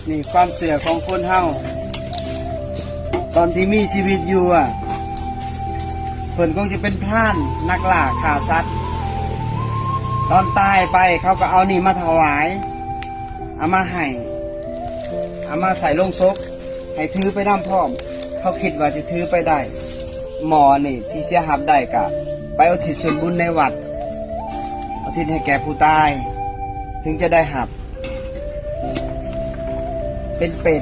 ນີ້ຄວາມເຊື່ອຂອງຄົນເຮົາ ຕອນທີ່ມີຊີວິດຢູ່ອະ ເພິ່ນຄົງຈະເປັນພຣານນັກລ່າຂ້າສັດ. ຕອນຕາຍໄປເຂົາກໍເອົານີ້ມາຖວາຍ ເອົາມາໃຫ້ ເອົາມາໃສ່ໂລງສົບ ໃຫ້ຖືໄປນຳພ້ອມ. ເຂົາຄິດວ່າຊິຖືໄປໄດ້ ໝໍ້ນີ້ທີ່ເສຍຮັບໄດ້ກະໄປອຸທິດສ່ວນບຸນໃນວັດ ອຸທິດໃຫ້ແກ່ຜູ້ຕາຍ ເຖິງຈະໄດ້ຮັບ. ເປັນເປດ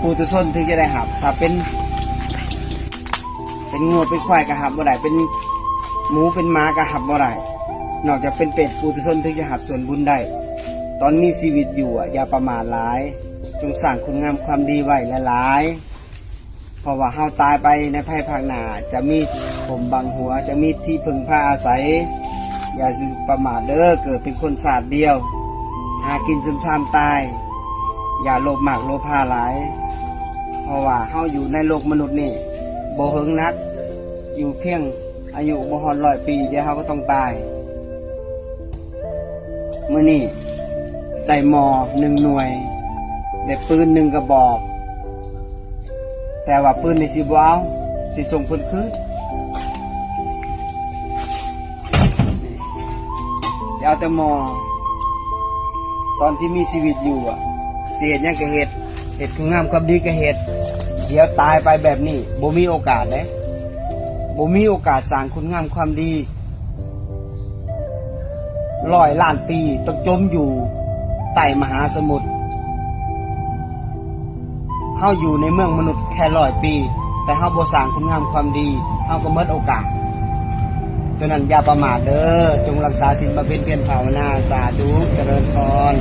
ປຸຖຸຊົນເຖິງຈະໄດ້ຮັບ. ຖ້າເປັນ ເປັນງົວເປັນຄວາຍກໍຮັບບໍ່ໄດ້ ເປັນໝູເປັນໝາກໍຮັບບໍ່ໄດ້ ນອກຈາກເປັນເປດປຸຖຸຊົນເຖິງຈະຮັບສ່ວນບຸນໄດ້. ຕອນມີຊີວິດຢູ່ອະ ຢ່າປະໝາດຫຼາຍ ຈົ່ງສ້າງຄຸນງາມຄວາມດີໄວ້ຫຼາຍໆ ເພາະວ່າເຮົາຕາຍໄປໃນພາຍພາກໜ້າ ຈະມີຮົ່ມບັງຫົວ ຈະມີທີ່ເພິ່ງພາອາໄສ. ຢ່າປະໝາດເດີ ເກີດເປັນຄົນຊາດດຽວ ຫາກິນຊຸມຊາມຕາຍ. ຢ່າໂລບມາກໂລພາຫຼາຍ ເພາະວ່າເຮົາຢູ່ໃນໂລກມະນຸດນີ້ບໍ່ເຫິງນັກ ຢູ່ພຽງອາຍຸບໍ່ຮອດຮ້ອຍປີ ດຽວເຮົາກໍຕ້ອງຕາຍ. ມື້ນີ້ໄດ້ໝໍ້ໜຶ່ງໜ່ວຍ ໄດ້ປືນໜຶ່ງກະບອກ ແຕ່ວ່າປືນນີ້ຊິບໍ່ເອົາ ຊິສົ່ງເພິ່ນຄືນ ຊິເອົາແຕ່ໝໍ້. ຕອນທີ່ມີຊີວິດຢູ່ອະ ຊິເຮັດຫຍັງກະເຮັດ ເຮັດຄຸນງາມຄວາມດີກະເຮັດ. ດຽວຕາຍໄປແບບນີ້ ບໍ່ມີໂອກາດເດ້ ບໍ່ມີໂອກາດສ້າງຄຸນງາມຄວາມດີ. ຮ້ອຍລ້ານປີຕ້ອງຈົມຢູ່ໃຕ້ມະຫາສະໝຸດ. ເຮົາຢູ່ໃນເມືອງມະນຸດແຄ່ຮ້ອຍປີ ແຕ່ເຮົາບໍ່ສ້າງຄຸນງາມຄວາມດີ ເຮົາກໍໝົດໂອກາດ. ສະນັ້ນຢ່າປະໝາດເດີ ຈົ່ງຮັກສາສິນ ບຳເພັນພຽນພາວະນາ. ສາທຸ ຈະເລີນພອນ.